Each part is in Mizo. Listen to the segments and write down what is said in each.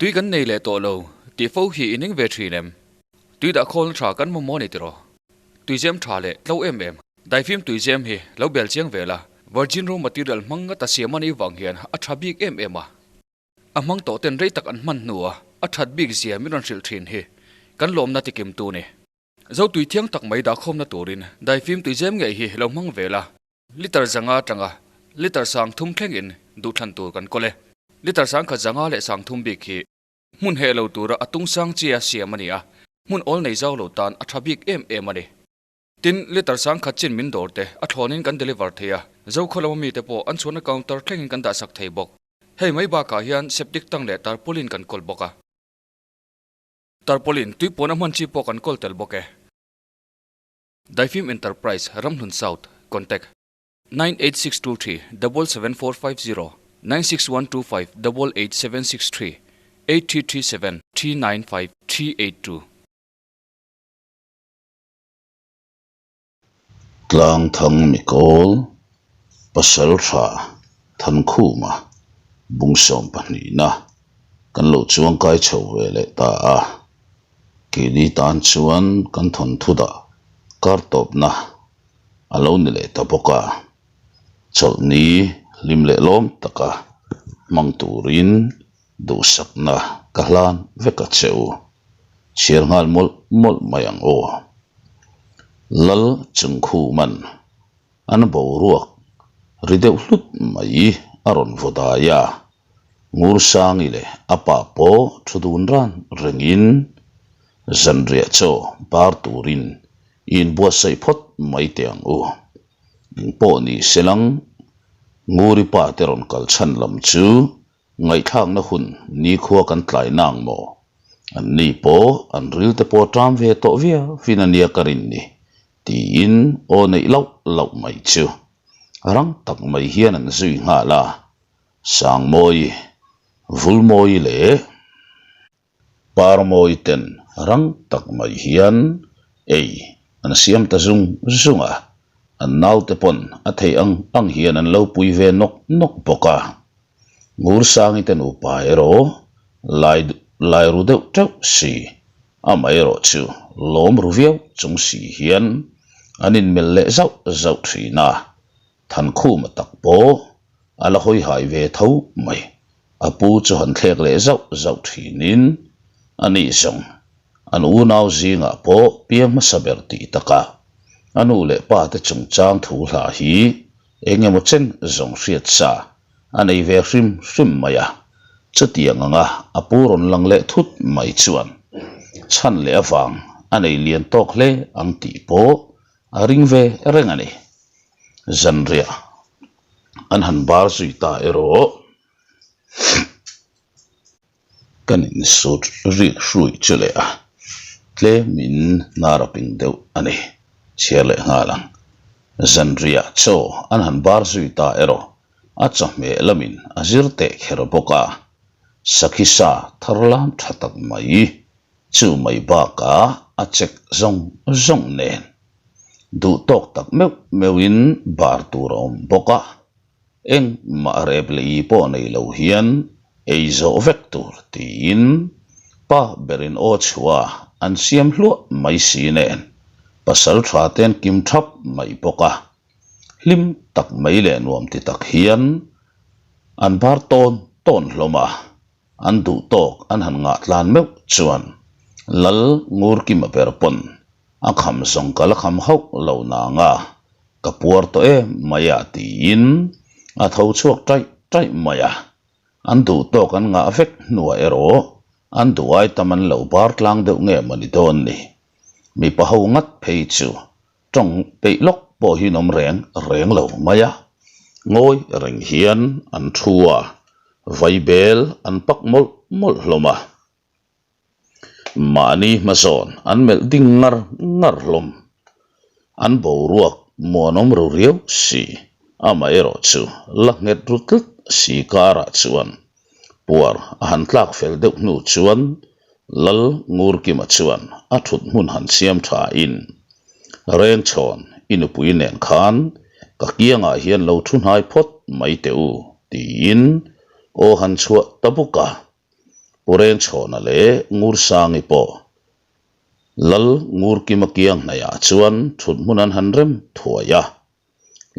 Tui kan nei leh tawh lo tih fo hi i ning ve thin em? Tui dah khawlna tha kan mamawh a ni tiraw? Tuizem tha leh tlo em em. Daifim tuizem hi lo bel chiang ve la, virgin raw material hmang ngata siam a nih vang hian a tha bik em em a. A hmang tawh ten rei tak an hman hnua a that bik zia min rawn hrilh thin hi kan lawmna tikim tu ni. Zo tui thiang tak mai dahkhawmna turin daifim tuizem ngei hi lo hmang ve la. Liter zanga atanga liter sang thum thlengin duhthlan tur kan kawl e. Liter sang khat zanga leh sang thum bik hi hmun heh lo tura a tung sang chia siam a ni a, hmun awl nei zau lo tan a tha bik em em a ni. Tin, liter sang khat chin min dawr te a thlawnin kan deliver thei a, Zokhaw lama mite pawh an chhuahna counter thlengin kan dahsak thei bawk. Hei mai bakah hian septic tank leh tarpaulin kan kawl bawk a. Tarpaulin tui puan a hman chi pawh kan kawl tel bawk e. Daifim Enterprise, Ramhlun South, Contact, 98623 77450 96125 88763 8337 395 382. Tlangthang Mikawl, Pasal Tha Thankhuma bungsawm pahnihna kan lo chuangkai chho ve leh ta a. Keini tan chuan kan thawnthu dah kar tawpna a lo ni leh ta bawk a, chawlhni hlim leh lawm taka hmang turin duhsakna ka hlan vek a che u. Chhiar nghal mawlh mawlh mai ang aw. Lal Chungkhuman an boruak ri deuh hlut mai a rawn vaw dai a. Ngursangi leh a pa pawh thu dun ran rengin zanriah chaw bar turin i inbuatsaih phawt mai teh ang u. Engpawh ni se lang, Nguri pa te rawn kal chhan lam chu ngaihthlakna hun nikhua kan tlai nang maw? An ni pawh an ril te pawh ṭam ve tawh viauin a nia ka rin ni, tiin aw neih lauh lauh mai chu rang tak mai hian an zui nghal a. Sangmawi, Vulmawi leh Parmawi ten rang tak mai hian ei an siam ta zung zung a, an naute pawn a theih ang ang hian an lo pui ve nawk nawk bawk a. Ngursangi te nupa erawh lai lai ru deuh teuh si, amaherawh chu lawm ru viau chung si hian an inmelh leh zauh zauh thin a. Thankhuma tak pawh a la hawi hai ve tho mai. A pu chu han thlek leh zauh zauh thinin a nih zawng an unau zingah pawh piang hmasa ber tih takah a nu leh pa te chungchang thu hla hi eng emaw chen zawng hriat sa a nei ve hrim hrim mai a. Chutiang anga a pu rawn lang leh thut mai chuan chhan leh avang a nei lian tawk hle ang tih pawh A ring ve reng a ni. Zanriah an han bar zui ta erawh kan insut rik hrui chu leh a, tlemin hnar a ping deuh a ni. Chhiar leh nghal ang. Zanriah chaw an han bar zui ta erawh a chawhmeh lamin a zir teh kher bawk a, sakhi sa thar lam tha tak mai Chu mai bakah a check zawng zawng nen duh tawk tak meuh meuhin bar tur a awm bawk a, engmah rep leh i pawh nei lo hian ei zawh vek tur tiin pa berin aw chhuah an siam hluah mai si nen pasal tha te an kim thap mai bawk a, hlim tak mai leh nuam ti tak hian an bar tawn tawn hlawm a. An duh tawk an han ngah tlan meuh chuan Lal Ngurkima ber pawn a kham zawng ka la kham hauh lo nang a, ka puar tawh em mai a tiin a tho chhuak taih taih mai a. An duh tawk an ngah vek hnuah erawh an duh ai tam an lo bar tlang deuh nge mawni dawn ni. Mipa ho ngat phei chu Tawng peih lawk pawh hi an awm reng reng lo mai a, ngawi reng hian an thu a, vaibel an pak mawlh mawlh hlawm a. Mahni hmazawn an melh ding ngar ngar hlawm. An boruak muanawm ru riau si, amaherawhchu la nghet ru tlat si karah chuan Puar a han tlak fel deuh hnu chuan Lal Ngurkima chuan a thut hmun han siam tha in, Rengchhawn, i nupui nen khan ka kiangah hian lo thu hnai phawt mai teh u, tiin aw han chhuah ta bawk a. Pu Rengchhawna leh Ngursangi pawh Lal Ngurkima kiang hnaihah chuan thut hmun an han rem thuai a.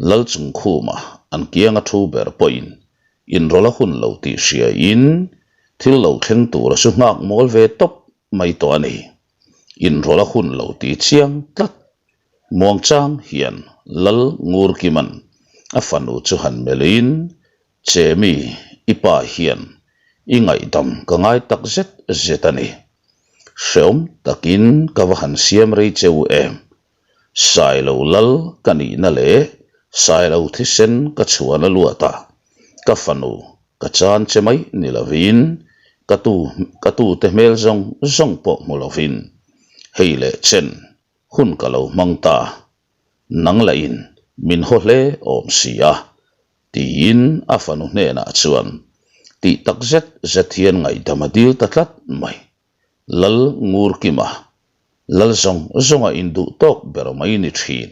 Lal Chungkhuma an kianga thu ber pawhin inrawlh a hun lo tih hriain thil lo thleng tur a su nghak mawl ve tawp mai tawh a ni. Inrawlh a hun lo tih chiang tlat. Muangchang hian Lal Ngurkima'n a fanu chu han melhin Chemi, i pa hian i ngaihdam ka ngai tak zet zet a ni. Hreawm takin ka va han siam rei che u em? Sailo lal ka nihna leh Sailo thisen ka chhuan a luat a, ka fanu ka chan che mai ni lovin ka tu ka tute hmel zawng zawng pawh hmu lovin hei leh chen hun ka lo hmang ta, nang lahin min haw hle awm si a, tiin a fanu hnenah chuan tih tak zet zet hian ngaihdam a dil ta tlat mai. Lal Ngurkima, Lal zawng zawnga induh tawk ber mai ni thin.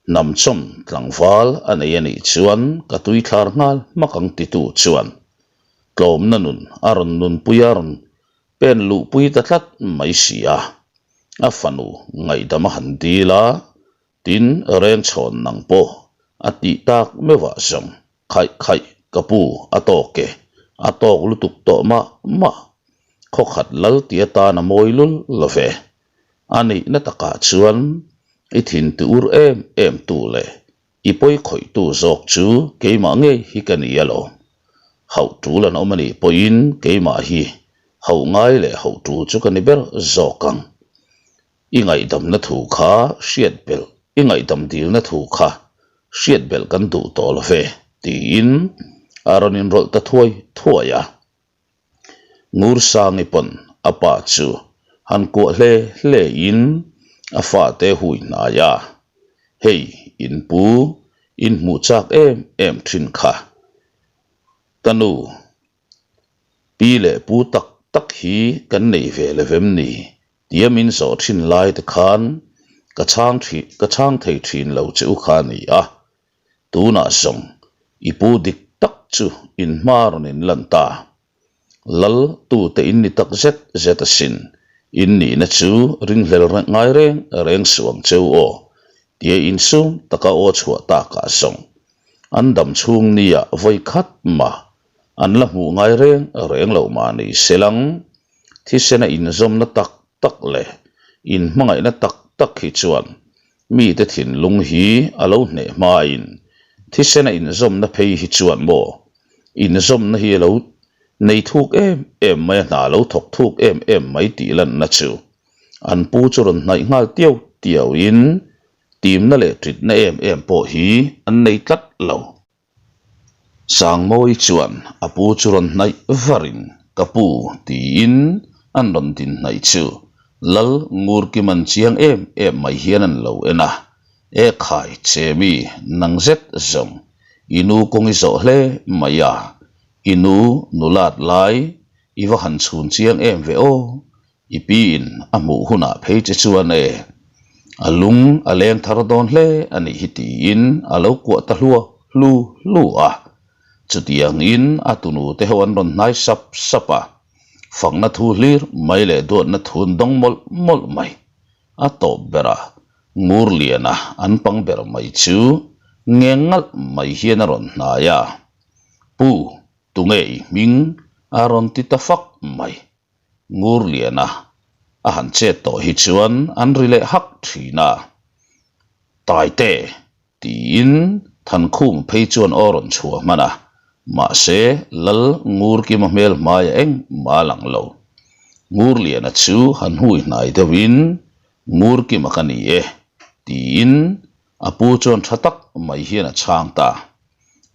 Hnamchawm tlangval a nei a nih chuan ka tuithlar nghal hmak ang titu chuan tlawmna nun a rawn nunpui a rawn pen luhpui ta tlat mai si a, a fanu ngaihdam a han dil a, Tin, Rengchhawn nang pawh a tih tak meuhah zawng khaih khaih ka pu a tawk e, a tawk lutuk tawh mah mah. Khawkhat lal ti atan a mawi lul lo ve. A nihna takah chuan i thin ti ur em em tu leh i pawi khawihtu zawk chu keimah ngei hi ka ni alawm. Hauh tul an awm a nih pawhin keimah hi hauh ngai leh hauh tul chu ka ni ber zawk ang. I ngaihdamna thu kha hriat belh, i ngaihdam dilna thu kha hriat belh kan duh tawh lo ve, tiin a rawn inrawlh ta thuai thuai a. Ngursangi pawn a pa chu han kuah hle hle in a fate hui hnai a, Hei in pu, in hmuh chak em em thin kha, ka nu, Pi leh pu tak tak hi kan nei ve lo vem ni? Tia min zawh thin lai te khan ka chhang thin ka chhang thei thin lo che u kha a ni a. Tunah zawng i pu dik tak chu in hma rawn in lan ta. Lal tute in ni tak zet zet asin, in nihna chu ringhlel ngai reng reng suh ang che u aw, tia insum taka aw chhuah takah zawng an dam chhung nia vawi khat mah An la hmuh ngai reng reng loh mah ni se lang, thisena inzawmna tak tak leh inhmangaihna tak tak hi chuan mite thinlung hi a lo hneh hmain thisena inzawmna phei hi chuan maw inzawmna hi a lo nei thuk em em mai a, hna a lo thawk thuk em em mai tih lanna chu an pu chu rawn hnaih nghal tiau tiauin timna leh ṭitna em em pawh hi an nei tlat lo. Sangmawi chuan a pu chu rawn hnaih varin, Ka pu, tiin an rawn din hnaih chu Lal Ngurkiman chiang em em mai hian an lo en a, E khai, che mi, nang zet zawng, i nu kawng i zawh hle mai a, i nu nulat lai i va han chhun chiang em ve aw, I piin a hmuh hunah phei che chuan e, a lung a leng thar dawn hle a nih hi tiin a lo kuah ta hlua hlu hlu a. Chutiangin a tunu te ho an rawn hnai sap sap a, fakna thu hlir mai leh duatna thu an dawng mawlh mawlh mai. A tawp berah Ngurliana an pang ber mai chu ngeng ngalh mai hian a rawn hnai a, Pu, tunge i hming? a rawn ti ta fak mai. Ngurliana a han chet tawh hi chuan an ri leh hak thin a, Taite! tiin Thankhum phei chuan aw rawn chhuah hman a, mahse Lal Ngurkima hmel hmaia engmah a lang lo. Ngurliana chu han hui hnai deuhin, Ngurkima ka ni e, tiin a pu chuan tha tak mai hian a chhang ta.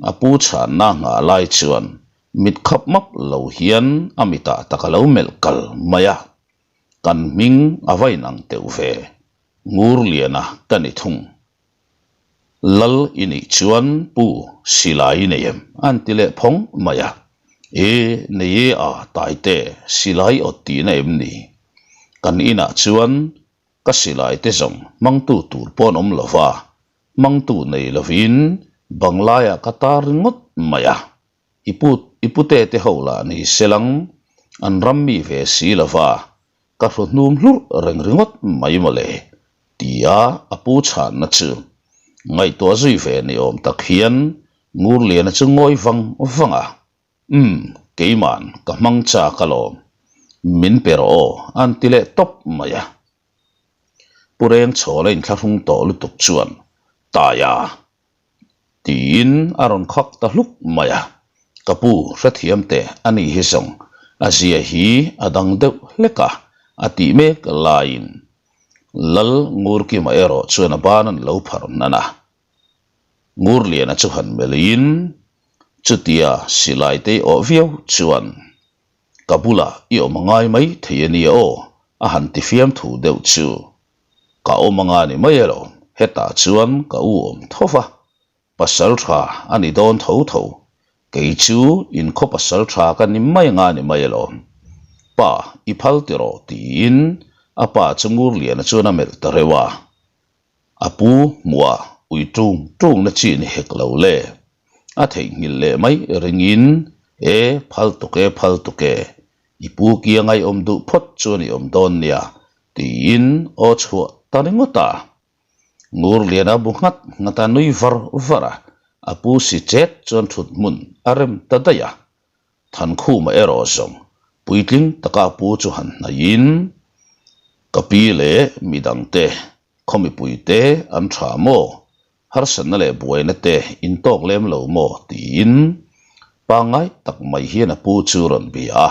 A pu chhanna nghah lai chuan Mit khap map lo hian a mitah tak a lo melh kal mai a, kan hming a va inang teuh ve, Ngurliana ka ni thung. Lal i nih chuan pu silai i nei em? An ti leh phawng mai a, E, nei e a, Taite, silai awt tihna em ni? Kan inah chuan ka silai te zawng hmangtu tur pawh an awm lo va, hmangtu nei lovin banglaiah ka tar ringawt mai a, i pu i pute te ho lah ni se lang. An ram mi ve si lo va, ka hru hnum hlurh reng ringawt mai mawle, tia a pu chhanna chu ngaihtuah zui ve ni awm tak hian Ngurliana chu ngawi vang vang a, Umm, keiman ka hmang chak alawm, min pe rawh aw, an ti leh tawp mai a. Pu Rengchhawla inthlahrung tawh lutuk chuan, Taia! Tiin a rawn khak ta hluk mai a, Ka pu hrethiam teh a ni hi zawng, a zia hi a dang deuh hlek a, a tih mek laiin Lal Ngurkima erawh chuan a ban an lo phar hnan a. Ngurliana chu han melhin chutia silai te awh viau chuan ka bulah i awm a ngai mai thei a nia aw a han ti fiamthu deuh chu. Ka awm anga ni mai elo, hetah chuan ka u awm tho va, pasal tha a ni dawn tho tho, kei chu in khaw pasal tha ka ni mai anga ni mai elo. Pa, i phal ti rawh tiin a pa chu Ngurliana chuan a melh ta reuh a. A pu hmuah ui tung tung na chi ni hek lo le. A theihnghilh leh mai ringin, E, phal tuk e, phal tuk e, i pu kianga i awm duh phawt chuan i awm dawn nia, tiin aw chhuah ta ringawt a. Ngurliana bu nghat nghat a nui var var a, a pu si chet chuan thut hmun a rem ta daih a. Thankhuma erawh zawng puitling taka a pu chu han hnaihin, Ka pi leh midangte, khaw mipuite an tha maw? Harsatna leh buaina te in tawk lem lo maw? tiin pangngai tak mai hian a pu chu rawn bia a.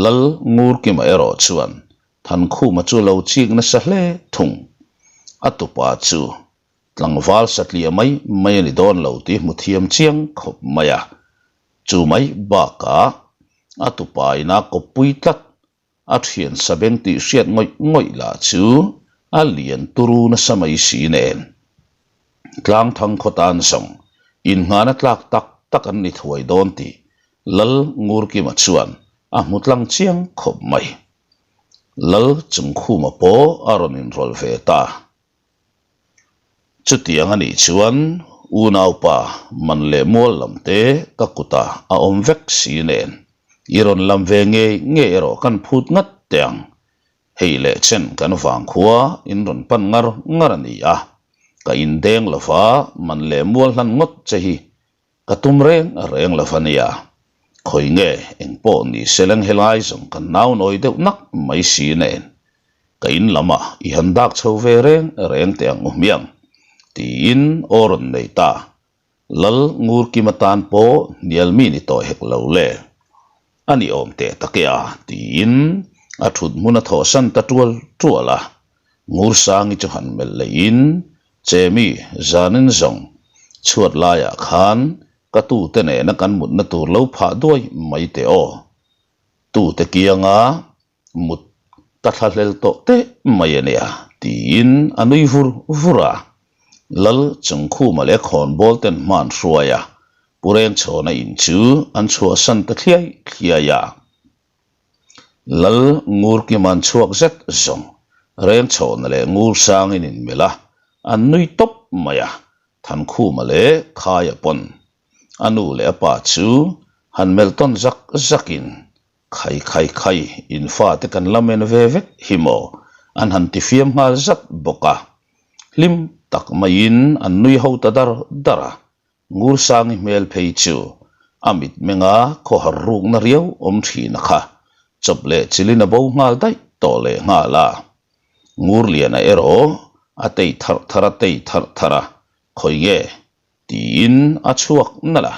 Lal Ngurkima erawh chuan Thankhuma chu lo chik nasa hle thung. A tupa chu tlangval satliah mai mai a ni dawn lo tih hmu thiam chiang khawp mai a. Chu mai bakah a tupa ina kawppui tlat a thian sabeng tih hriat ngawih ngawih lah chu a lian turu nasa mai si nen. Tlangthang khaw tan zawng inngahna tlak tak tak an ni thuai dawn tih Lal Ngurkima chuan a hmu tlang chiang khawp mai. Lal Chungkhuma pawh a rawn inrawlh ve ta. Chutiang a nih chuan unaupa man leh mual lam te ka kutah a awm vek si nen i rawn lam ve ngei ngei erawh kan phut ngat teh ang. Hei leh chen kan vangkhua in rawn pan ngar ngar a ni a, ka indeng lova man leh mual hlan ngawt che hi Ka tum reng reng lo va nia. Khawi nge eng pawh ni se leng helai zawng kan nau nawi deuh nak mai si nen. Ka in lamah i han dak chho ve reng reng teh ang u hmiang, tiin aw rawn nei ta. Lal Ngurkima tan pawh hnial mi ni tawh hek lo le. A ni awm teh tak e a, tiin a thut hmun a thawhsan ta tual tual a. Ngursangi chu han melh lehin Chemi, zanin zawng chhuat laiah khan ka tute nena kan mutna tur lo phah duai mai teh aw. Tute kianga mut ka thlahlel tawh teh mai a nia, tiin a nui vur vur a. Lal Chungkhuma leh khawnbawl ten hman hruai a, Pu Rengchhawna in chu an chhuahsan ta thliai thliai a. Lal Ngurkima'n chhuak zet zawng Rengchhawna leh Ngursangin inmelh a, an nui tawp mai a, Thankhuma leh Khaia pawn a nu leh a pa chu han melh tawn zak zakin Khai khai khai, in fate kan la men ve vek hi maw? an han ti fiam nghal zat bawk a. Hlim tak maiin an nui ho ta dar dar a, Ngursangi hmel phei chu a mitmenga khawhar rukna riau awm thin a kha, chawp leh chilin a bo nghal daih tawh leh nghal a. Ngurliana erawh a tei tharh tharh a tei tharh tharh a, khawi nge? tiin a chhuak nalh a,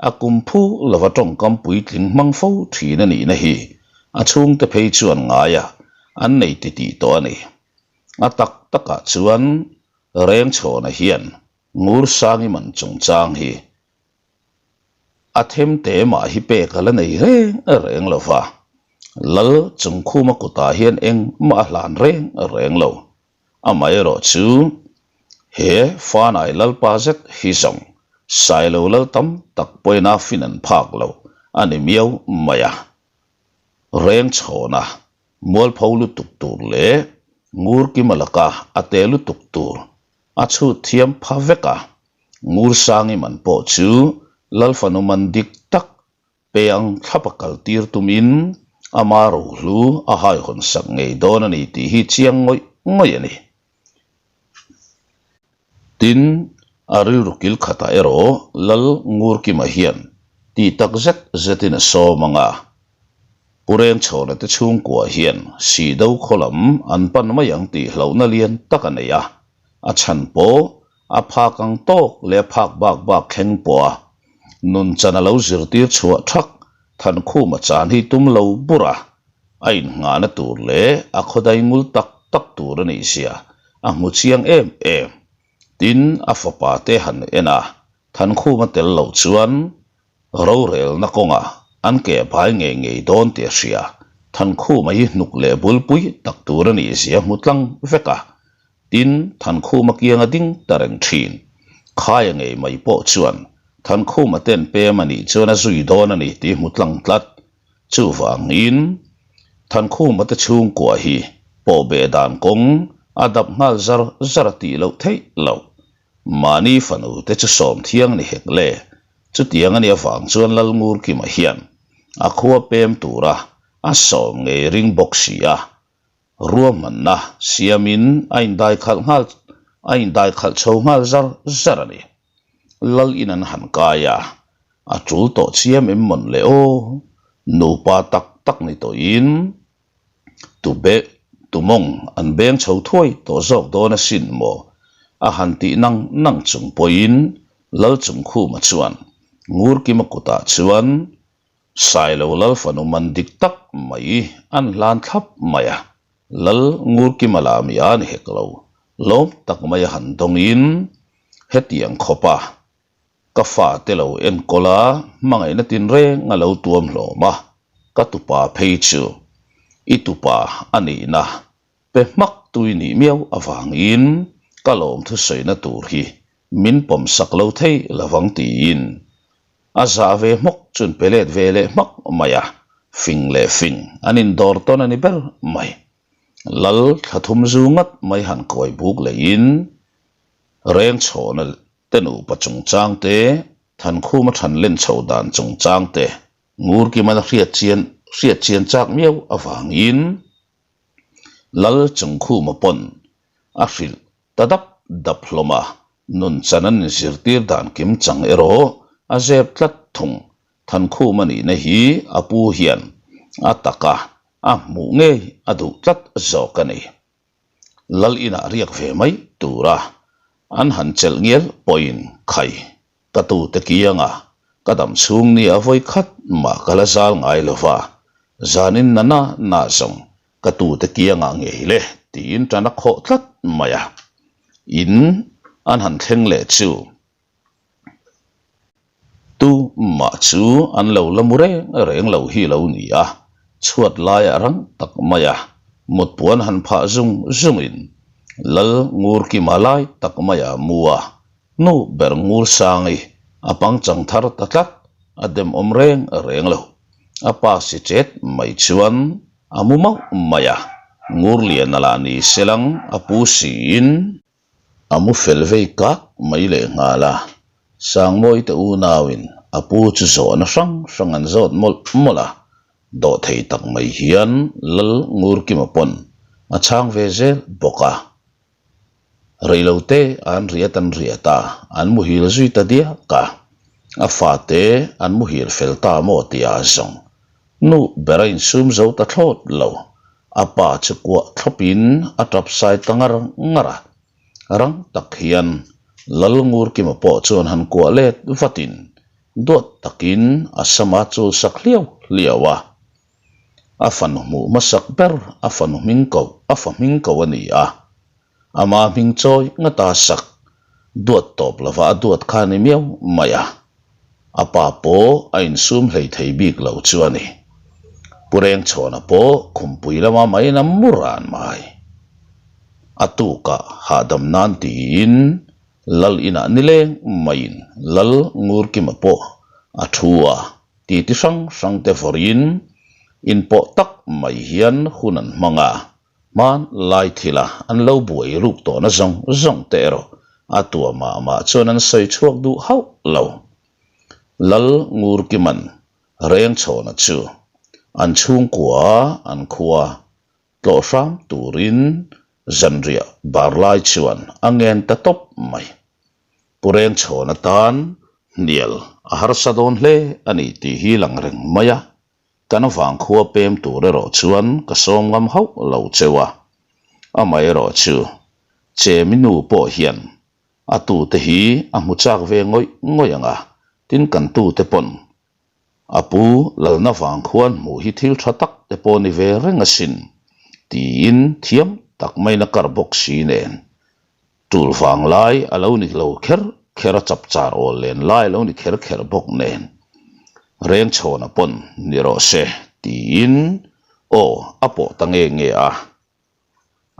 a kum phu lova tawngkam puitling hmang fo thin a nihna hi a chhungte phei chuan ngaia an nei titih tawh a ni. A tak takah chuan Rengchhawna hian Ngursangi man chungchang hi a them te mah hi pek a la nei reng reng lo va, Lal Chungkhuma kutah hian engmah a hlan reng reng lo. Amaherawh chu he Fanai Lalpa zet hi zawng Sailo Lal tam tak pawhin a fin an phak lo a ni miau mai a. Rengchhawna mualpho lutuk tur leh Ngurkima laka a te lutuk tur A chhut thiam pha vek a, Ngursangi man pawh chu Lalfanu man dik tak pe ang thlapa kal tir tumin Ama rohlu a haihawn sak ngei dawn a ni tih hi chiang ngawih ngawih a ni. Tin, a rilru kil khatah erawh Lal Ngurkima hian tih tak zet zetin a sawm ang a. Pu Rengchhawna te chhungkua hian Sihdo khaw lam an pan mai ang tih hlauhna lian tak a nei a, a chhan pawh a phak ang tawk leh a phak bak bak thleng pawh a nunchan a lo zirtir chhuah thak Thankhuma chan hi tum lo bur a, a innghahna tur leh a khawdai ngul tak tak tur a nih zia a hmu chiang em em. Tin, a fapa te han en a, Thankhuma tel loh chuan rorelna kawngah an ke bai ngei ngei dawn tih a hria. Thankhuma hi hnuk leh bulpui tak tur a nih zia hmu tlang vek a, Tin, Thankhuma kianga ding ta reng thin. Khaia ngei mai pawh chuan Thankhuma ten pem a nih chuan a zui dawn a ni tih hmu tlang tlat. Chuvangin, Thankhuma te chhungkua hi pawh beh dan kawng a dap nghal zar zar a tih loh theih loh. Mahni fanu te chu sawm thiang ni hek le. Chutiang a nih avang chuan Lalngurkima hian a khua pem tura a sawm ngei ring bawk si a. Ruahmanna siamin a indai khalh nghal a indai khalh chho nghal zar zar a ni. Lal in an han kai a, a tul tawh chiam em mawn le aw, nupa tak tak ni tawhin tu be tu mawng an beng chho thuai tawh zawk dawn asin maw a han tih nang nang chung pawhin Lal Chungkhuma chuan Ngurkima kutah chuan Sailo lal fanu man dik tak mai an hlan thlap mai a, Lal Ngurkima lah mi a ni hek lo, lawm tak mai a han dawngin hetiang khawp a, ka fate lo enkawl a, hmangaihna tinreng a lo tuam hlawm a, ka tupa phei chu i tupa a nihna pe hmak tui nih miau avangin ka lawm thusawina tur hi min pawm sak lo thei lovang tiin a zah ve hmawk chuan pe let ve leh hmak mai a, fing leh fing an indawr tawn a ni ber mai. Lal thla thum zu ngat mai han kawi buk leiin Rengchhawna te nupa chungchang te, Thankhuma than len chho dan chungchang te Ngurkiman a hriat chian hriat chian chak miau avangin Lal Chungkhuma pawn a hrilh ta dap dap hlawm a, nunchan an inzirtir dan kim chang erawh a zep tlat thung. Thankhum a nihna hi a pu hian a taka a hmuh ngei a duh tlat zawk a ni. Lal inah riak ve mai tura an han chelh ngial pawhin khai Ka tute kianga ka dam chhung nia vawi khat mah ka la zal ngai lo va, zanin na na na zawng ka tute kiangah ngei le tiin tan a khawh tlat mai a. In an han thleng leh chu tu mah chu an lo la mu reng reng lo hi lo ni a, chhuat laiah rang tak mai a mutpuan han phah zung zungin Lal Ngurkima lai tak maiah mu a. Nu ber ngur sangi a pangchang thar ta tlat, a demawm reng reng lo. A pa si chet mai chuan a mu mauh mai a, ngur lian a lah ni selang a pu siin a mu fel vei kak mai leh nghal a. Sangmawi te unauin a pu chu zawhna hrang hrang an zawt mawlh mawlh a, dawhthei tak mai hian Lal Ngurkima pawn a chhang ve zel bawk a. Reilote an riat an riat a, an muhil zui ta diak a. A fate an muhil fel ta maw tih a zawng. Nu ber a insum zo ta thlawt lo. A pa chu kuah thlawpin a tap sai ta ngar ngar a. Rang tak hian Lal Ngurkima pawh chuan han kuah let vatin duat takin a sama chul sak hliau hliau a. A fanu hmuh hmasak ber a fanu hming koh a fa hming koh a ni a, ama hming chawi ngata sak duat tawp lova a duat kha a ni miau mai a, a pa pawh a insum hlei thei bik lo chu a ni. Pu Rengchhawna pawh khumpui lama maiin a mu ran mai. A tukah hahdam nan tiin Lal inah nileng maiin Lal Ngurkima pawh a thu a. Ti ti hrang hrang te vawrin inpawh tak mai hian hun an hmang a, hman lai thila an lo buai ruk tawhna zawng zawng te erawh a tua mah mah chuan an sawi chhuak duh hauh lo. Lal Ngurkiman Rengchhawna chu. An chhungkua an khua tlawh hram turin zanriah bar lai chuan a ngen ta tawp mai. Pu Rengchhawn atan hnial a harsa dawn hle a ni tih hi lang reng mai a, kan vangkhua pem tur erawh chuan ka sawm ngam hauh lo cheu a. Amaherawh chu Chemi nu pawh hian a tute hi a hmu chak ve ngawih ngawih ang a, tin kan tute pawn A pu lalna vang khuan hmuh hi thil tha tak te pawh ni ve reng asin, tiin thiam tak maiin a kar bawk si nen. Tul vang lai a lo ni lo kher kher a chapchar awl len lai a lo ni kher kher bawk nen. Rengchhawna pawn ni rawh se, tiin aw a pawh ta nge nge a.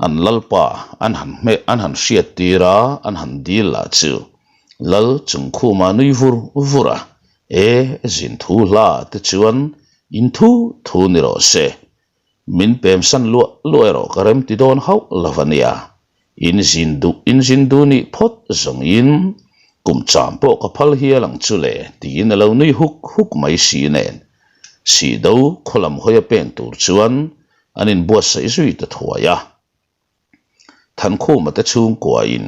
An lalpa an han hmeh an han hriat tir a, an han dil lah chu lal chungkhuma nui vur vur a, E zin thu hla te chuan in thu thu ni rawh se, min pemsan luah luah erawh ka rem ti dawn hauh lo a nia, in zin duh in zin duh nih phawt zawngin kum cham pawh ka phal hial ang chu le tiin a lo nui huk huk mai si nen Sihdo khaw lam hawi a pen tur chuan an inbuatsaih zui ta thuai a. Thankhuma te chhungkuain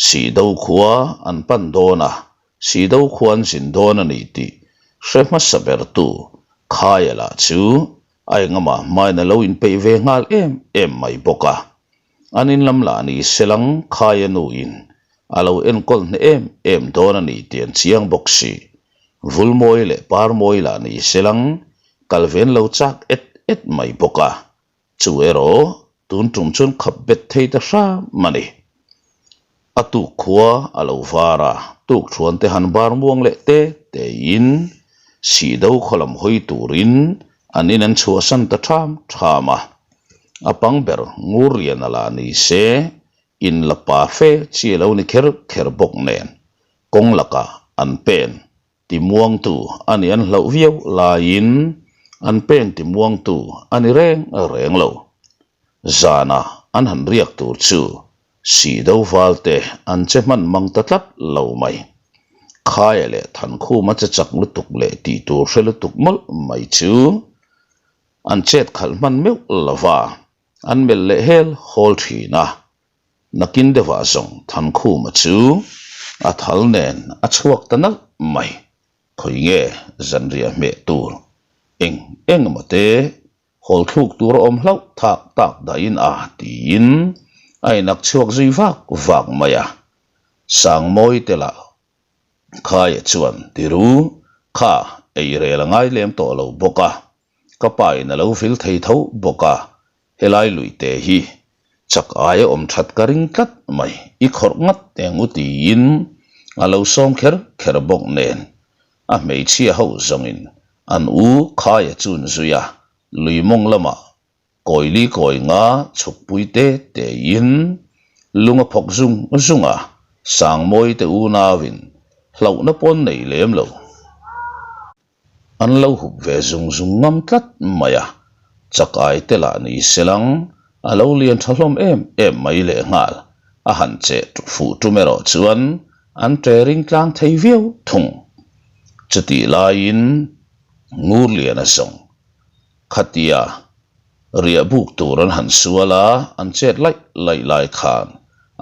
Sihdo khua an pan dawn a, Sihdo khua an zin dawn a ni tih hre hmasa bertu Khaia lah chu a engama hmain a lo inpeih ve nghal em em mai bawk a. An in lam lah ni selang Khaia nuin a lo enkawl hneh em em dawn a ni tih an chiang bawk si. Vulmawi leh Parmawi lah ni selang kal ven lo chak et et mai bawk a, chu erawh tun tum chuan khap bet thei ta hram a ni. A tuk khua a lo var a, tuk thuan te han bar muang leh te tein Sihdo khaw lam hawi turin an in an chhuahsan ta ṭham ṭham a. A pang ber ngur lian a la ni se, in la pa fe chi a lo ni kher kher bawk nen kawng lakah an pen Timuangtu a nih an hlauh viau laiin an pen timuangtu a ni reng reng lo. Zanah an han riak tur chu Sihdo valte an che hman mang ta tlat lo mai. Khaia leh Thankhuma che chak lutuk leh tih tur hre lutuk mawlh mai chu an chet khalh hman meuh lo va, an melh leh hel hawl thin a. Nakin deuhah zawng Thankhuma chu a thal nen a chhuak ta nalh mai. Khawi nge zanriah hmeh tur eng eng emaw te hawl thluk tur a awm hlauh thak tak dahin a tiin a inak chhuak zui vak vak mai a. Sangmawi te lah Khaia chuan tiru kha ei rel a ngai lem tawh lo bawk a, ka pa in a lo vil thei tho bawk a, Helai luite hi chak aia awm that ka ring tlat mai, i khawrh ngat eng u tiin a lo sawm kher kher bawk nen a hmeichhia ho zawngin an u Khaia chun zui a, lui mawng lamah kawili kawi nga chhukpui te tein lung a phawk zung zung a, Sangmawi te unauin hlauhna pawn nei lem lo. An lo hup ve zung zung ngam tlat mai a, chakai te lah ni selang a lo lian tha hlawm em em mai lehnghal, a han che fuh tum erawh chuan an tre ring tlang thei viau thung. Chutih laiin Ngurliana zawng khatia riah buk tur an han sual a, an chet laih laih lai khan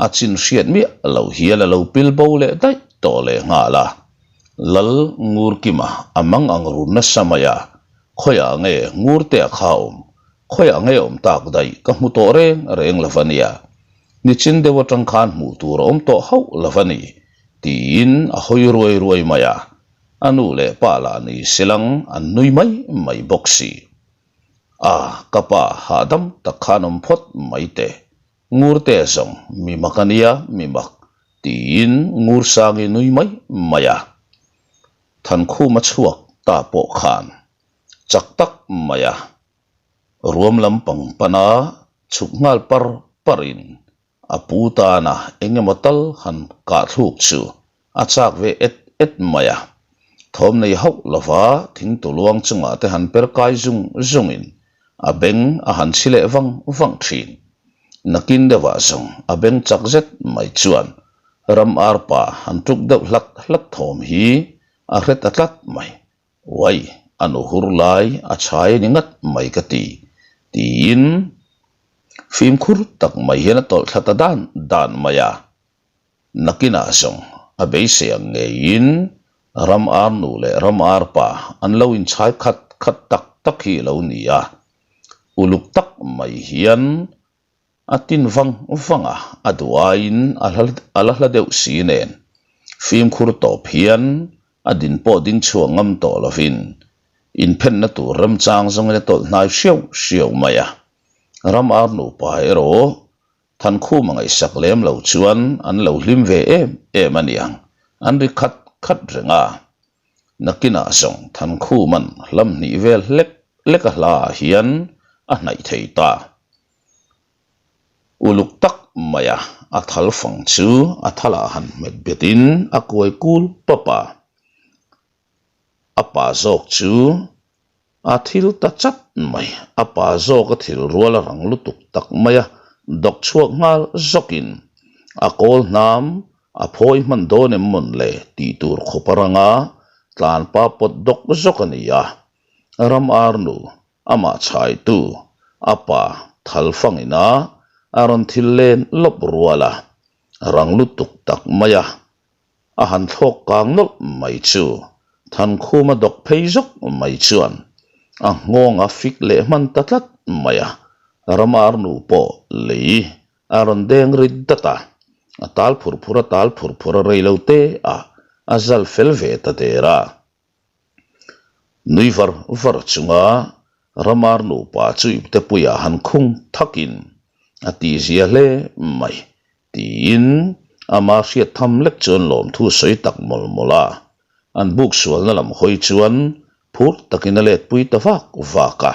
a chin hriat miah loh hian a lo pil bo leh daih tawh lehnghal a. Lal Ngurkima a mang ang run nasa mai a, khawiah nge Ngurtea kha awm, khawiah nge awm tak daih ka hmu tawh reng reng lo va nia, nichin deuh atang khan hmuh tur a awm tawh hauh lo va ni, tiin a hawi ruai ruai mai a, a nu leh pa lah ni silang an nui mai mai bawk si. A, ka pa hahdam tak khan awm phawt mai teh, Ngurte zawng mi mak a nia, mi mak, tiin Ngursangi nui mai mai a. Thankhuma chhuak ta pawh khan chak tak mai a, ruam lampang pana chhuk nghal par parin a pu tana eng emaw tal han kah thluk chu A chak ve et et mai a, thawm nei hauh lova thingtu luang chungah te han per kai zung zungin a beng a han chhi leh vang vang thin. Nakin deuhah zawng a beng chak zet mai chuan ram arpa han tuk deuh hlat hlat thawm hi a hre ta tlat mai. Uai! a nu hur lai a chhai a ni ngat mai ka ti, tiin fimkhur tak mai hian a tawlh thla ta dan dan mai a. Nakinah zawng a beisei ang ngeiin ram ar nu leh ram ar pa an lo inchhai khat khat tak tak hi a lo ni a, uluk tak mai hian a tin vang vang a, a duh aiin a la hla deuh si nen fimkhur tawp hian a din pawh ding chhuak ngam tawh lovin inphenna tur remchang zawngin a tawlh hnai hriau hriau mai a, ram ar nupa erawh Thankhuma ngaihsak lem lo chuan an lo hlim ve em em a niang, an ri khat khat reng a. Nakinah zawng Thankhuma'n hlam hnih vel hlek hlek a hla ah hian a hnaih thei ta. Uluk tak maia a thal fang chu a thalah han hmet betin a kuai kul pap a. A pa zawk chu A thil ta chat mai, a pa zawk a thil rual a rang lutuk tak mai a, dawk chhuak nghal zawkin a kawl hnam a phawi hman dawn em mawn le tih tur khawp a rang a, tlan pa pawt dawk zawk a ni a. Ram arnu, amah chhaitu, a pa thal fangin a a rawn thil len lawp rual a, rang lutuk tak mai a A han thlawk kang nawlh mai chu Thankhuma dawk phei zawk mai chuan a nghawng a fik leh hman ta tlat mai a, Ramar nu pawh lei a rawn deng rit dat a, a tal phur phur a tal phur phur a rei lo te a, a zal fel ve ta der a. Nui var var chunga Ramar nupa chu iptepuiah han khung thakin a tihzia hle mai Tiin ama hriat tham lek chuan lawmthu sawi tak mawlh mawlh a, an buk sualna lam hawi chuan phur takin a letpui ta vak vak a.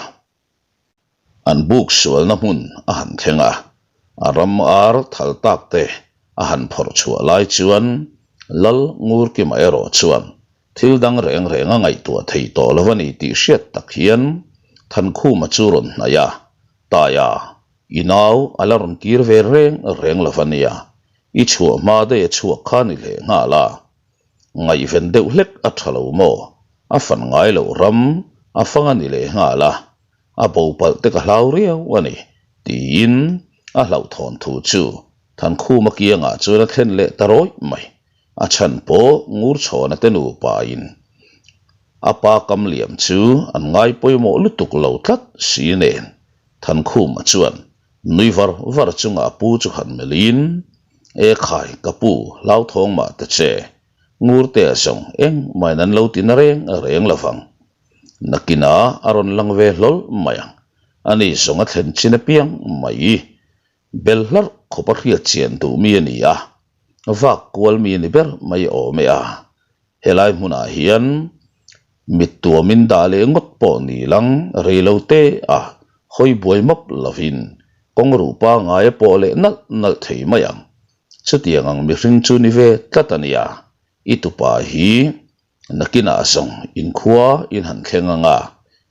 An buk sualna hmun a han thleng a, a ram ar thal tak te a han phawrh chhuah lai chuan Lal Ngurkima erawh chuan thil dang reng reng a ngaihtuah thei tawh lo a ni tih hriat tak hian Thankhuma chu rawn hnaih a, Taia, I nau a la rawn kir ve reng reng lo va nia, i chhuah hma daih a chhuak kha ni leh nghal a. Ngaihven deuh hlek a tha lo maw? A fan ngai loh ram a fang a ni leh nghal a, a bo palh te ka hlau riau a ni, tiin a hlauhthawn thu chu Thankhuma kiangah chuan a thlen leh ta rawih mai. A chhan pawh Ngurchhawna te nupain a pa kam liam chu an ngai pawimawh lutuk lo tlat si nen. Thankhuma chuan nui var var chunga a pu chu han melhin, E khai, ka pu, hlauthawng mah ta che, Ngurtea zawng engmahin an lo ti na reng reng lo vang. Nakinah a rawn lang ve hlawl mai ang, ani zawng a thlen chin apiang mai. Bel hlarh khawp a hriat chian duh mi a ni a, vak kual mi a ni ber mai awm e a. Helai hmunah hian mit tuamin dah leh ngawt pawh ni lang rei lo te a, hawi buai mawp lovin kawng ruh pangai a pawh leh nalh nalh thei mai ang. Chutiang ang mihring chu ni ve tlat a nia, i tupa hi Nakinah zawng inkhua in han thleng ang a,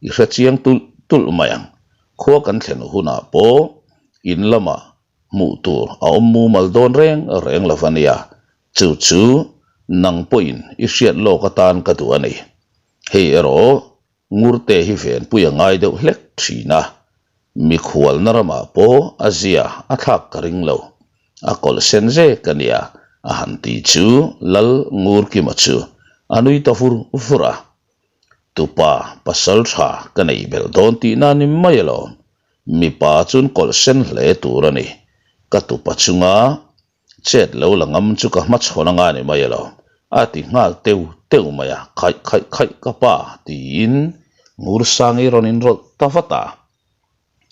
i hre chiang tulh tulh mai ang. Khua kan thlen hunah pawh in lamah hmuh tur a awm mumal dawn reng reng lo va nia, chu chu nang pawhin i hriat lawk atan ka duh a ni. Hei erawh Ngurte hi venpui a ngai deuh hlek thin a, mikhualna ramah pawh a zia a thlak ka ring lo, a kawlh sen zek a nia, a han ti chu Lal Ngurkima chu a nui ta vur vur a. Tupa pasal tha ka nei belh dawn tihna ni mai alawm, mipa chuan kawlh sen hle tur a ni, ka tupa chunga Chet lo la ngam chu ka hmachhawn anga ni mai alo, a ti nghal teu teu mai a, khaih khaih khaih ka pa tiin Ngursangi rawn inrawlh ta vat a.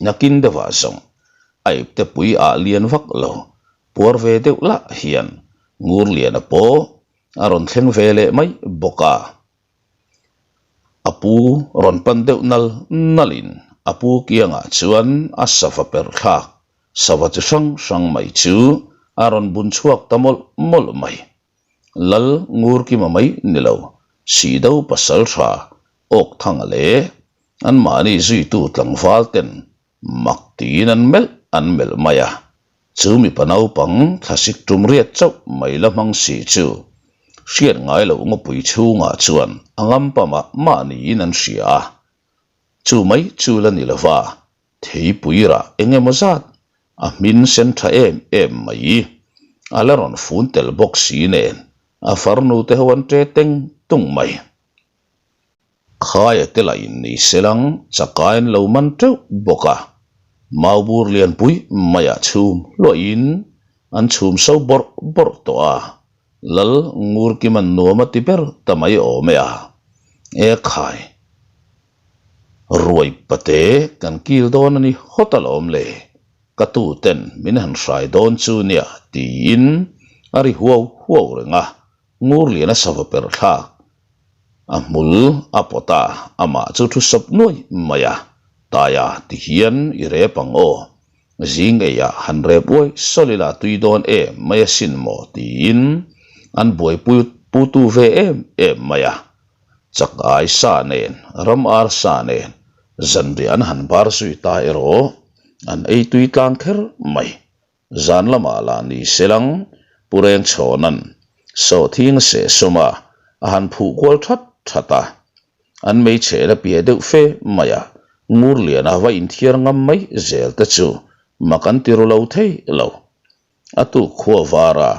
Nakin deuhah zawng a ipte pui ah lian vak lo, puar ve deuh lah hian Ngurliana pawh a rawn thleng ve leh mai bawk a. A pu rawn pan deuh nal nalin a pu kiangah chuan a sava perh thlak Sava chi hrang hrang mai chu a rawn bun chhuak ta mawlh mawlh mai. Lal Ngurkima mai ni lo, Sihdo pasal tha Awkthanga leh anmahni zuitu tlangval ten mak tiin an melh an melh mai a. Chu mipa naupang thlasik tum riat chauh mai la hmang si chu. Hriat ngai loh ngawpui chhungah chuan a ngampa mah mah niin an hria a. Chu mai chu la ni lova, theipui rah eng emaw zat a hmin sen tha em em mai. A la rawn fun tel bawk si nen a farnu te ho an ṭe teng tung mai. Khaia te lah in ni selang chakai an lo man teuh bawk a, maubur lianpui maiah chhum hluahin an chhum so bawrh bawrh tawh a, Lal Ngurkiman nuam a ti ber ta mai awm e a, E khai, ruai pate kan kil dawn a ni hawt alawm le, ka tu ten min han hrai dawn chu nia tiin a ri huau huau reng a, Ngurliana sava per thlak a hmul a pawt a, amah chu thu sawp nuai mai a, Taia ti hian i rep ang aw, zing eiah han rep uai sawl ila tui dawn em mai asin maw tiin an buaipui putu ve em em mai a. Chak ai sa nen, ram ar sa nen zanriah an han bar zui ta erawh an ei tui tlang kher mai. Zan lamah lah ni selang Pu Rengchhawna'n sawhthing a seh sawm a, a han phuh kual that that a. An meichhel a piah deuh fe mai a, Ngurliana va inthiar ngam mai zel te chu mak an ti ru lo thei lo. A tuk khua vara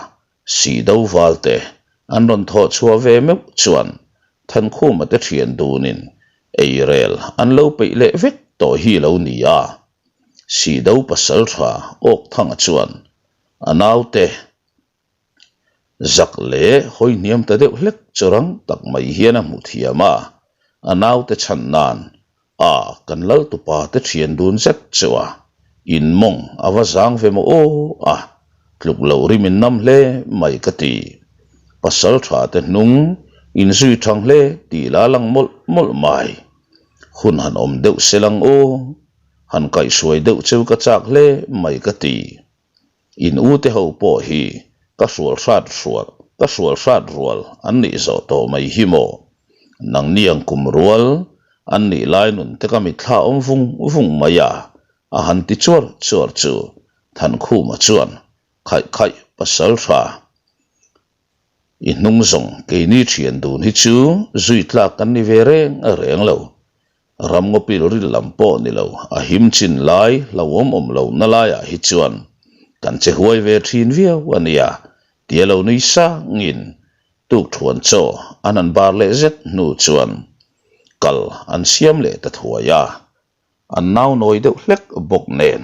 Sihdo valte an rawn thawh chhuah ve meuh chuan Thankhuma te thian dunin eirel an lo peih leh vek tawh hi lo ni a. Sihdo pasal tha Awkthanga chuan a naute zak leh hawi hniam ta deuh hlek chu rang tak mai hian a hmu thiam a, a naute chhan nan A, kan lal tupa te thian dun zet chu a, in mawng a va zang ve maw aw a, tluk loh rim in nam hle mai ka ti. Pasal tha te hnung in zui thang hle tih la lang mawlh mawlh mai. Hun han awm deuh se lang aw, han kaihhruai deuh cheu ka chak hle mai ka ti. In u te ho pawh hi ka hrual hrat hrual ka hrual hrat rual an nih zawh tawh mai hi maw? Nangni ang kum rual an nih lai nun te ka mitthla awm vung vung mai a, a han ti chuar chuar chu Thankhuma chuan khaih khaih pasal tha i hnung zawng keini thian dun hi chu zui tlak kan ni ve reng reng lo. Ramngawpil ril lam pawh ni lo, a him chin lai hlauhawm awm lo na laiah hi chuan kan che huai ve thin viau a nia, tia lo nui sangin tukthuan chaw an han bar leh zet hnu chuan kal an siam leh ta thuai a, an nau nawi deuh hlek bawk nen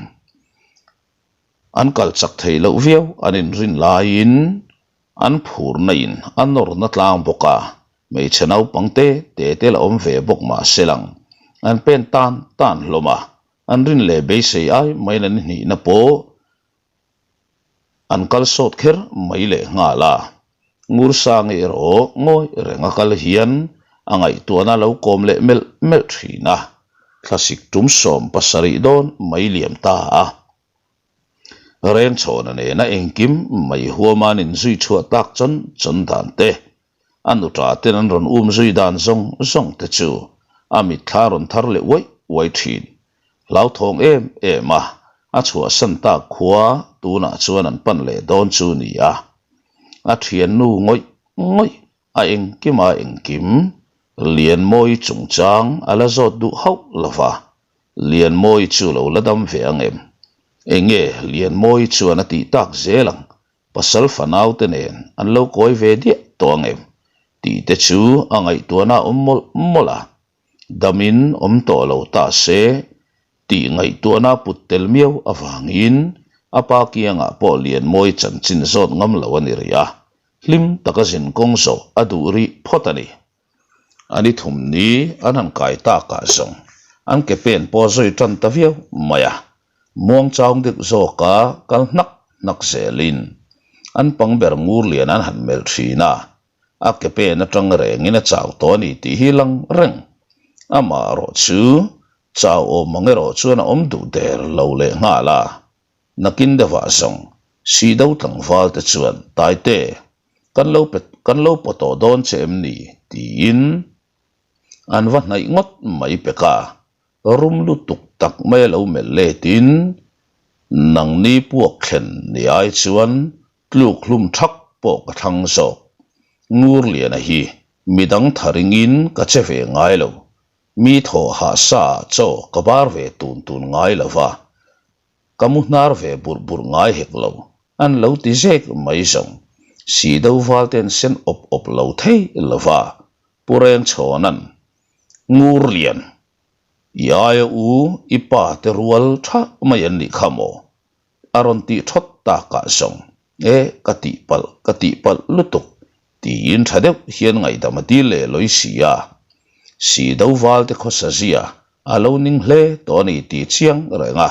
an kal chak thei loh viau an inrin laiin An phurna in a nawrna tlang bawk a, hmeichhe naupang te te te la awm ve bawk mah se lang. An pen tan tan hlawm a, an rin leh beisei ai maiin an hnihna pawh an kal sawt kher mai leh nghal a. Ngursangi erawh ngawi reng a kal hian a ngaihtuahna a lo kawm leh melh melh thin a, thlasik tum 70 dawn mai liam ta a. Rengchhawna nena engkim mai huama'n inzui chhuah tak chawn chawn dan te, a nuṭa ten an rawn um zui dan zawng zawng te chu a mitthla rawn thar leh uaih uaih thin. Hlauthawng em em a, a chhuahsan tak khua tunah chuan an pan leh dawn chu ni a. A thiannu ngawih ngawih a engkima engkim Lianmawi chungchang a la zawt duh hauh lova, Lianmawi chu lo la dam ve ang em? Enge Lianmawi chuan a tih tak zel ang, pasal fanau te nen an lo kawi ve diah tawh ang em? Tih te chu a ngaihtuahna a awm mawlh mawlh a, damin awm tawh lo ta se tih ngaihtuahna a put tel miau avangin a pa kiangah pawh Lianmawi chanchin zawt ngam lo a ni rih a, hlim taka zinkawng zawh a duh rih phawt a ni. A ni thum ni an han kai takah zawng an ke pen pawh a zawi tan ta viau mai a, muang chang deuh zawka kal hnak hnak zelin an pang ber ngur lian an han melh thin a, a ke pen atang rengin a chau tawh a ni tih hi lang reng. Amah erawh chu chau awm ang erawh chuan a awm duh der lo leh nghal a, Nakin deuhah zawng Sido tlangval te chuan Taite, kan lo pe kan lo pawt tawh dawn che em ni? tiin an va hnaih ngawt mai pek a, rum lutuk tak mai a lo melh letin nangni puak thlen ni ai chuan tluk hlum thak pawh ka thlang zawk. Ngurliana hi midang tharingin ka che ve ngai lo, mi thaw hah sa ah chaw ka bar ve tun tun ngai lo va, ka mu hnar ve burh burh ngai hek lo, an lo ti zek mai zawng. Si do val ten sen awp awp lo thei lo va, Pu Rengchhawna'n, Ngurlian, i aia u i pa te rual tha mai an nih kha maw? A rawn tih thawt takah zawng, E, ka tihpalh, ka tihpalh lutuk, tiin tha deuh hian ngaihdam a dil leh lawi si a. Si do valte khawsa zia a lo ning hle tawh a ni tih chiang reng a,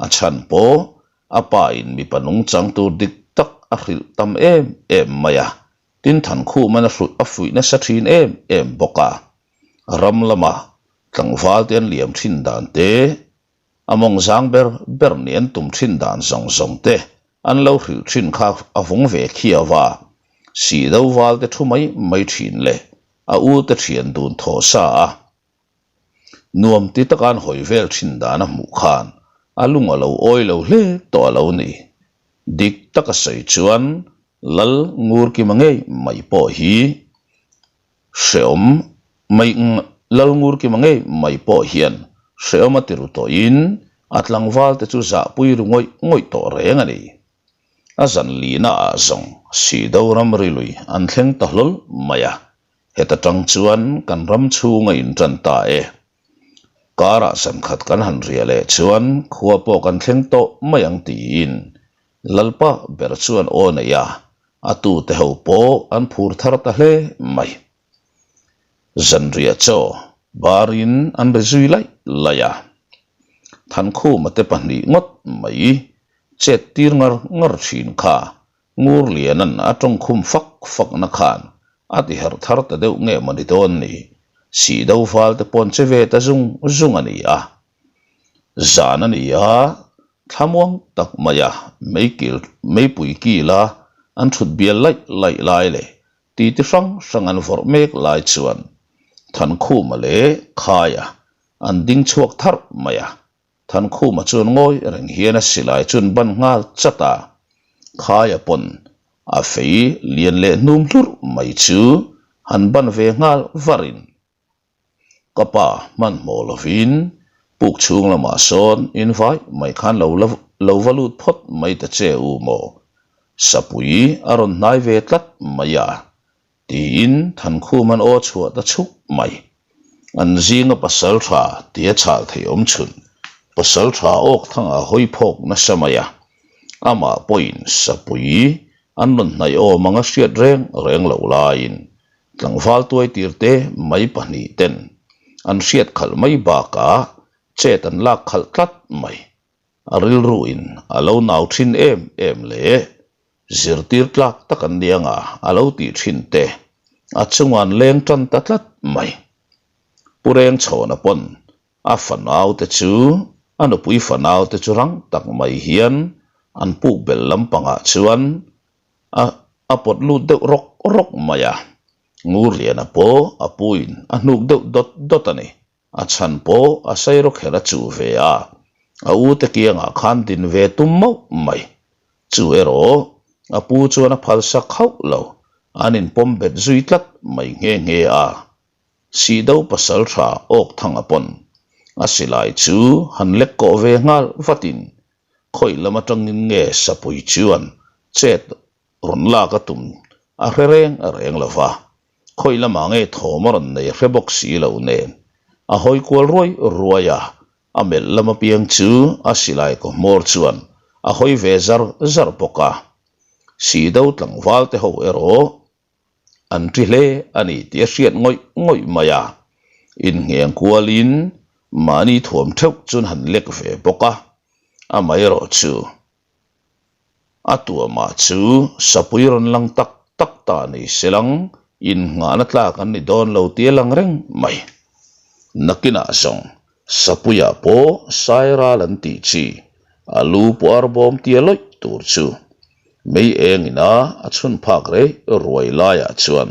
a chhan pawh a pa in mipa nungchang tur dik tak a hrilh tam em em mai a, tin Thankhum an a hruih a fuih nasa thin em em bawk a. Ram lama tlangvalte an liam thin dan te, A mawng zang ber ber nih an tum thin dan zawng zawng te an lo hrilh thin kha a vung ve khiau a, sih do val te thu mai mai thin leh a u te thian dun thaw sa a, nuam ti taka an hawi vel thin dan a hmuh khan a lung a lo awi lo hle tawh a lo ni. Dik taka sawi chuan Lal Ngurkima ngei mai pawh hi Hreawm mai Lalngurkima ngei mai pawh hian hreawm a ti ru tawhin a tlangval te chu zahpui ru ngawih ngawih tawh reng a ni. A zan lihna ah zawng Sido ramri lui an thleng ta hlawl mai a, heta tang chuan kan ram chhung a intan ta e. Karah zan khat kan han riah leh chuan khua pawh kan thleng tawh mai ang tiin Lalpa ber chuan aw nei a, a tute ho pawh an phur thar ta hle mai. Zanriah chaw barin an ri zui laih laih a, Thankhuma te pahnih ngawt mai chet tir ngar ngar thin kha Ngurliana'n a tawngkhum fak fakna khan a ti herh thar ta deuh nge mawni dawn ni, Sihdo val te pawn che ve ta zung zung a ni a. Zan a ni a, thlamuang tak maia meikil meipui kila an thut bial laih laih lai leh titi hrang hrang an vawrh mek lai chuan Thankhuma leh Khaia an ding chhuak tharh mai a. Thankhuma chuan ngawi reng hian a silai chu an ban nghal chat a, Khaia pawn a fei lian leh hnum hlurh mai chu han ban ve nghal varin Ka pa hmanhmawh lovin puk chhung lamah sawn invai mai khan lo la lo va lut phawt mai ta che u maw? Sapui a rawn hnai ve tlat mai a, tiin Thankhum an aw chhuah ta chhuk mai. An zinga pasal tha tia chhal thei awm chhun pasal tha awk thangah hawi phawk nasa mai a, amah pawhin Sapui an rawn hnaih awm anga hriat reng reng loh laiin Tlangval tuai tir te mai pahnih ten an hriat khalh mai bakah chet an lak khalh tlat mai. A rilru in a lo nau thin em em leh zirtir tlak tak an nia nga a lo tih thin te a chungah an leng tan ta tlat mai. Pu Rengchhawna pawn a fanau te chu a nupui fanau te chu rang tak mai hian an puk bel lampangah chuan a a pawt lut deuh rawk rawk mai a, Ngurliana pawh a puiin a hnuk deuh dawt dawt a ni. A chhan pawh a sairawkher a chuh ve a, a u te kiangah khan din ve tum mauh mai. Chu erawh a pu chuan a phalsak hauh lo, an inpawm bet zui tlat mai nghe nghe a. Sihdo pasal tha awk thanga pawn a silai chu han lek kawh ve nghal vatin Khawi lam atangin nge Sapui chuan chet rawn lak a tum a hre reng reng lo va, khawi lamah nge thawm a rawn nei a hre bawk si lo nen a hawi kual ruai ruai a, a melh lam apiang chu a silai kaw hmawr chuan a hawi ve zar zar bawk a. Sihdo tlangval te ho erawh An ṭi hle a ni tih a hriat ngawih ngawih mai a, inngheng kualin mahni thuam ṭheuh chuan han lek ve bawk a, amaherawh chu a tuamah chu sapui rawn lang tak tak ta ni selang innghahna tlak an ni dawn lo tih a lang reng mai. Nakinah zawng sapuiah pawh sairal an tih chi a lu pawh arbawm tia lawih tur chu Mei eng ina a chhun phak rei ruai laiah chuan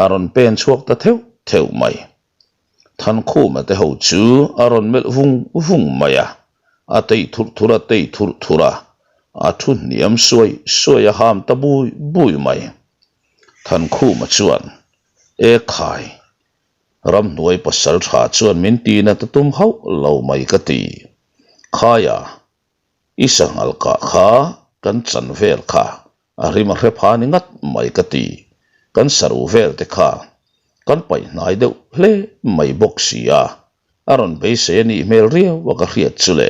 a rawn pen chhuak ta theuh theuh mai. Thankhuma te ho chu a rawn melh vung vung mai a, a tei thurh thurh a tei thurh thurh a, a thu hniam suai suai a ham ta bui bui mai. Thankhuma chuan, E khai, ramhnuai pasal tha chuan min tina ta tum hauh lo mai ka ti. Khaia, i sanghal kah kha kan chan vel kha a rim a hre pha ni ngat mai ka ti. Kan saruh vel te kha kan paih hnai deuh hle mai bawk si a, a rawn beisei a nih hmel riau a ka hriat chu le,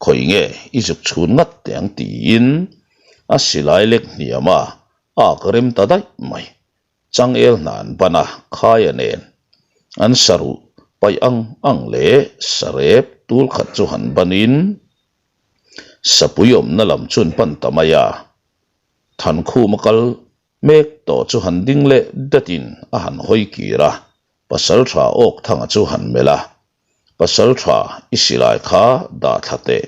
khawi nge i zuk chhun ngat teh ang tiin a silai lek hniam a, a ka rem ta daih mai. Changel hna an ban a, khaia nen an saruh paih ang ang leh sarep tul khat chu han banin sapui awmna lam chu an pan ta mai a, Thankhuma kal mek tawh chu han ding leh datin a han hawi kir a, Pasaltha Awkthanga chu han melh a, Pasaltha i silai kha dah thla teh,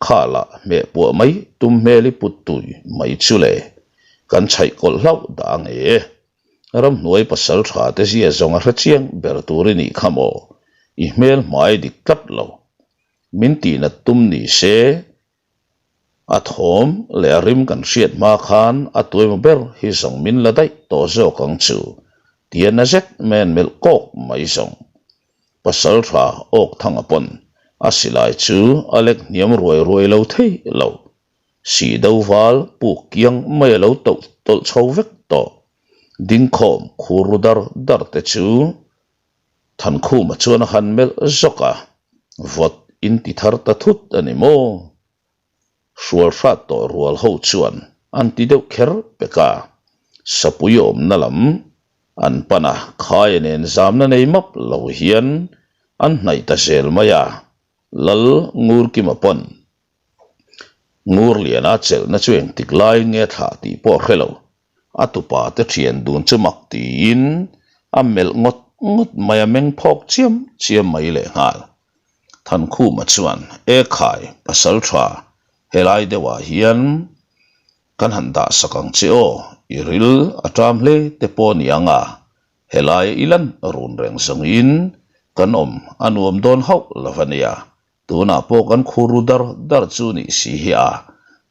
kha lah hmeh puah mai tum hmel i put tui mai chu le, kan chhaih kawlh hlauh dah ang e. Ramhnuai pasaltha te zia zawng a hre chiang ber tur i nih kha maw, i hmel hmai dik tlat lo. Min tihnat tum ni se, A thawm leh a rim kan hriat hma khan a tuaima ber hi zawng min la daih tawh zawk ang chu tia na zet mai an melh kawk mai zawng. Pasaltha Awkthanga pawn a silai chu a lek hniam ruai ruai lo thei lo. Sih do val puk kiang mai a lo tawlh tawlh chho vek tawh. Dingkhawm khur ru dar dar te chu Thankhuma chuan a han melh zawk a, vawt in ti thar ta thut a ni maw? Hrual hrat tawh rual ho chuan an ti deuh kher pek a, sapui awmna lam an pan a, khaia nen zamna nei map lo hian an hnaih ta zel mai a, Lal Ngurkima pawn Ngurliana chelhna chu engtik laiin nge thlah tih pawh a hre lo. A tupa te thian dun chu mak tiin a melh ngawt ngawt mai a meng phawk chiam chiam mai lehnghal. Thankhuma chuan, E khai, pasal tha, helai deuhah hian kan han dah sak ang che aw, i ril a ṭam hle te pawh a ni ang a, helai i lan run reng zawngin kan awm a nuam dawn hauh lo va nia, Tunah pawh kan khur ru dar dar chu nih si hi a,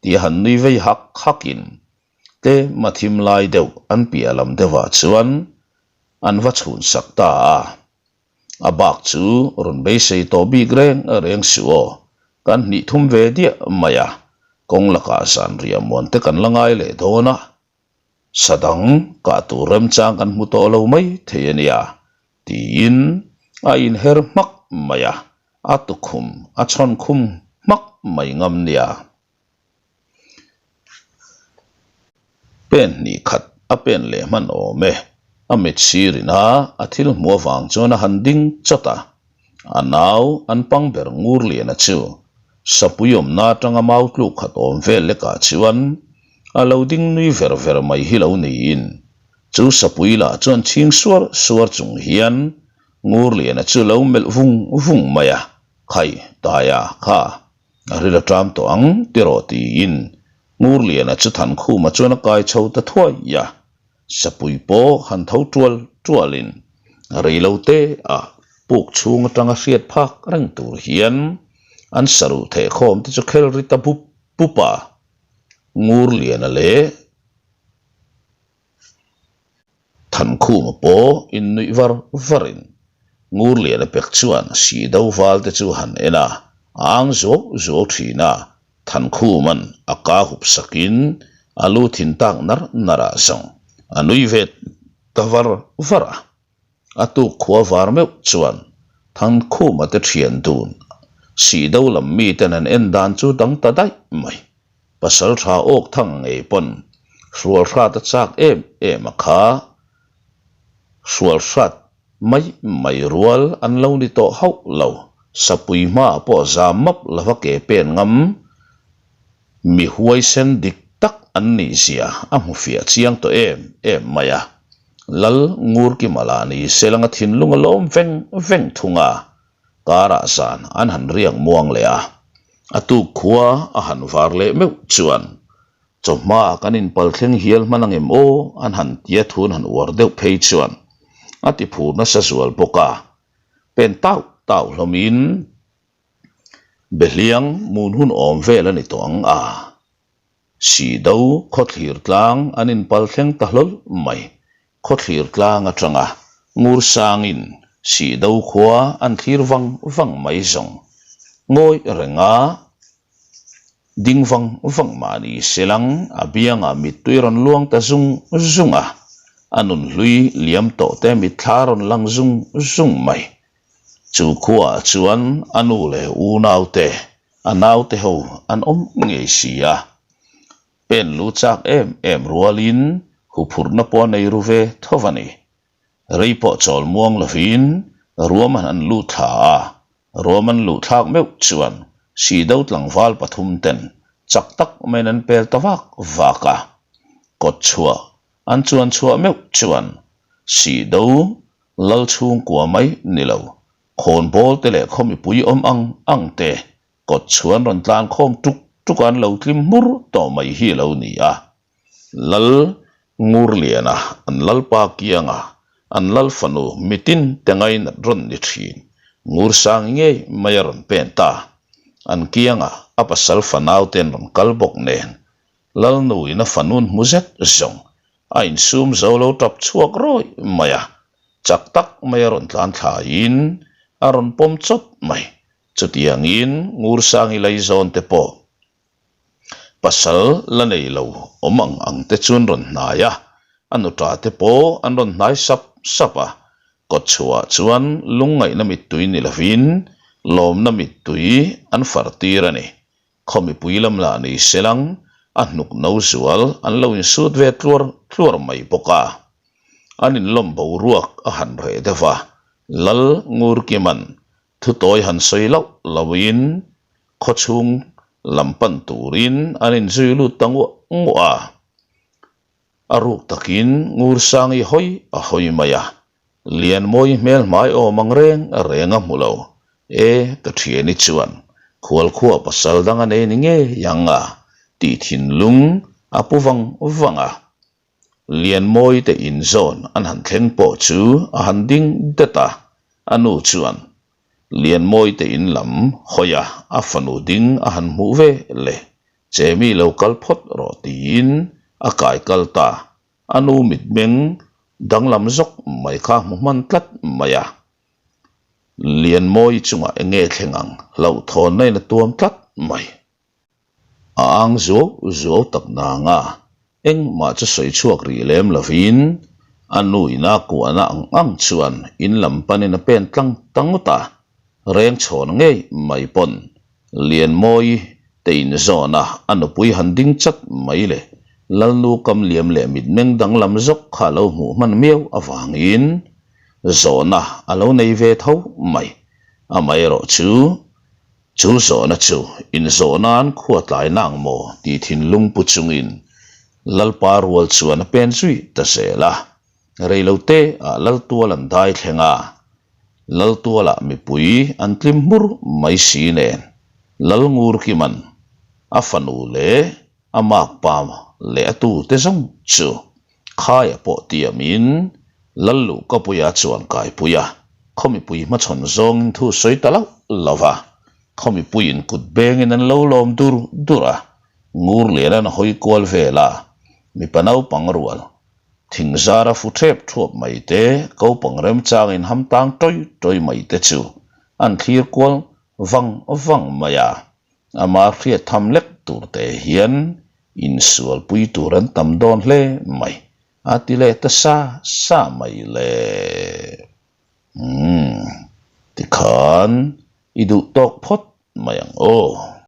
tia han nui vei hak hakin tlem a thim lai deuh an piah lam deuhah chuan an va chhun sak ta a. A bak chu rawn beisei tawh bik reng reng suh aw, kan hnih thum ve diah mai a, kawng lakah zanriah muan te kan la ngai leh dawn a, sa dang kah tur remchang kan hmu tawh lo mai thei a nia, Tiin a inher hmak mai a, a tukhum a chhawn khum hmak mai ngam nia. Pen hnih khat a pen leh hman awm e, a mit sir ina a thil hmuh avang chuan a han ding chawt a, a nau an pang ber ngur liana chu sapui awmna atanga mau tluk khat awm vel lekah chuan a lo ding nui ver ver mai hi lo niin Chu sapui lah chuan chhing suar suar chung hian Ngurliana chu lo melh vung vung mai a, Khai, Taia, kha, a ril a ṭam tawh ang tiraw tiin Ngurliana chu Thankhuma chuan a kai chho ta thuai a, sapui pawh han tho ṭual ṭualin reilo te a puk chhung aṭanga hriat phak reng tur hian an saruh thehkhawm te chu khel ri ta bup bup a, Ngurliana leh Thankhuma pawh innuih var varin Ngurliana pek chuan Sihdo val te chu han en a, a ang zuau zuau thin a, Thankhuma'n a ka hup sakin a lu thin tak nar nar ah zawng a nui ve ta var var a. A tuk khua var meuh chuan Thankhuma te thian dun Sihdo lam miten an en dan chu dang ta daih mai. Pasal tha awk thang ngei pawn hrual hrat a chak em em a kha. Hrual hrat mai mai rual an lo ni tawh hauh lo. Sapui hmaah pawh zam map lova ke pen ngam mi huaisen dik tak an nih zia a hmu fiah chiang tawh em em mai a. Lal Ngurkima lah ni selanga thinlung a lawm veng veng thung a. Karah zan an han riak muang leh a, a tuk khua a han var leh meuh chuan chawhma kan inpal thleng hial hman angem aw an han tia thun han uar deuh phei chuan a ti phur nasa zual bawk a, pen tauh tauh hlawmin Behliang mun hun awm vel a ni tawh ang a, Sihdo khawthlir tlang an inpal thleng ta hlawl mai. Khawthlir tlang atanga Ngursangin Sihdo khua an thlir vang vang mai zawng ngawi renga ding vang vang mah ni selang a biangah mittui rawn luang ta zung zung a, a nunhlui liam tawh te mitthla rawn lang zung zung mai. Chu khuaah chuan a nu leh unaute, a naute ho an awm ngei si a. Pen lu chak em em rualin huphurhna pawh a nei ru ve tho a ni. Rei pawh chawl muang lovin ruam an han lut thla a, ruam an luh thlak meuh chuan Sido tlangval pathum ten chak tak maiin an pel ta vak vak a. Kawt chhuah an chuan chhuah meuh chuan Sido Lal chhungkua mai ni lo, khawnbawl te leh khaw mipui awm ang ang te kawt chhuan rawn tlan khawm tuk tuk an lo tlim hmur tawh mai hi a lo ni a. Lal Ngurliana an lalpa kianga an lal fanu mitin te ngainat rawn ni thin Ngursangi ngei mai a rawn pen ta. An kianga a pasal fanau te an rawn kal bawk nen Lalnuin a fanun hmu zet zawng a insum zo lo tap chhuak rawih mai a, chak tak mai a rawn tlan thlaiin a rawn pawm chawt mai. Chutiangin Ngursangi Laizawn te pawh pasal la nei lo awm ang ang te chuan rawn hnai a, a nuṭa te pawh an rawn hnai sap sap a, kawtchhuah chuan lungngaihna mittui ni lovin lawmna mittui an far tir a ni. Khaw mipui lam lah ni selang a hnuk no zual an lo insut ve tluar tluar mai bawk a. An inlawm boruak a han reh deuh a, Lal Ngurkima'n thutawi han sawi loh lohin khaw chhung lam pan turin an inzui lut ta nguah nguah a. A ruk takin Ngursangi hawi a hawi mai a, Lianmawi hmel hmai awm ang reng reng a hmu lo. E, ka thiani chuan khualkhua pasal dang a nei ni ngei ang a tih thinlung a pu vang vang a. Lianmawi te inzawn an han thleng pawh chu a han ding det a, a nu chuan Lianmawi te in lam hawi a a fanu ding a han hmuh ve le, Chemi lo kal phawt rawh tiin a kai kal ta. A nu mitmeng danglam zawk mai kha hmu hman tlat mai a. Lianmawi chungah eng nge thleng ang hlauhthawnna in a tuam tlat mai. A ang zuau zuau tak nang a, engmah chu sawi chhuak rih lem lovin a nu ina kuahna ang ang chuan in lam panin a pen tlang ta ngawt a, reng chhawn ngei mai pawn Lianmawi te inzawn a, a nupui han ding chat mai le. Lalnu kam liam leh mitmeng danglam zawk kha a lo hmuh hman miau avangin zawhna a lo nei ve tho mai. Amaherawh chu, chu zawhna chu inzawh nan khua tlai nang maw tih thinlung pu chungin Lalpa rual chuan a pen zui ta zel a. Reilote ah Laltual an dai thleng a, Laltualah mipui an tlim hmur mai si nen Lalngurkiman a fanu leh a makpa leh a tute zawng chu khaia pawh tiamin Lalluhkapuia chuan kaipui a, khaw mipui hmachhawn zawngin thu sawi ta loh lo va, khaw mipuiin kut bengin an lo lawm dur dur a, Ngurliana'n a hawi kual vel a, mipa naupang rual Thing zara fu thep thuap mai te, kopang remchangin ham tang tawi tawi mai te chu an thlir kual vang vang mai a. Ama hriat tham lek tur te hian insual pui tur an tam dawn hle mai, a ti leh ta sa sa mai le. Umm, tikhan i duh tawk phawt mai ang aw.